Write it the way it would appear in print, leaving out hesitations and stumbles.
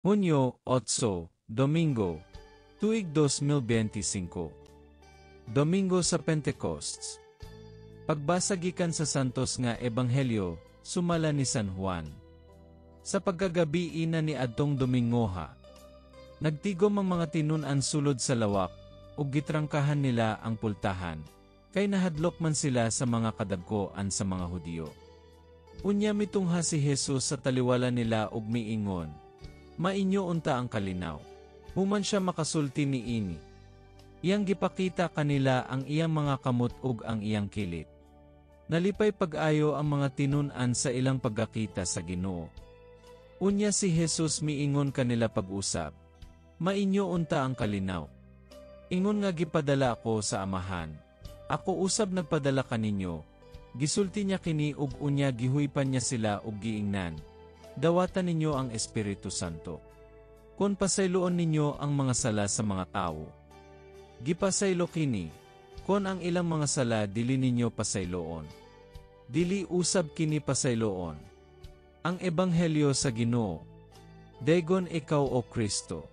Hunyo 8, Domingo, tuig 2025. Domingo sa Pentecosts. Pagbasa gikan sa Santos nga Ebanghelyo, sumala ni San Juan. Sa pagkagabi ina ni adtong Domingoha, nagtigom ang mga tinun-an sulod sa lawak, ug gitrangkahan nila ang pultahan, kay nahadlok man sila sa mga kadagkoan sa mga Hudiyo. Unya mitungha si Jesus sa taliwala nila ug miingon, "Mainyo unta ang kalinaw." Human siya makasulti niini, iyang gipakita kanila ang iyang mga kamot ug ang iyang kilid. Nalipay pag-ayo ang mga tinun-an sa ilang pagkakita sa Ginoo. Unya si Jesus miingon kanila pag-usab, "Mainyo unta ang kalinaw. Ingon nga gipadala ako sa Amahan, ako usab nagpadala kaninyo." Gisulti niya kini ug unya gihuypan niya sila ug giingnan, "Dawata ninyo ang Espiritu Santo. Kung pasayloon ninyo ang mga sala sa mga tawo, gipasaylo kini; kon ang ilang mga sala dili ninyo pasayloon, dili usab kini pasayloon." Ang Ebanghelyo sa Ginoo. Daygon ikaw, O Kristo.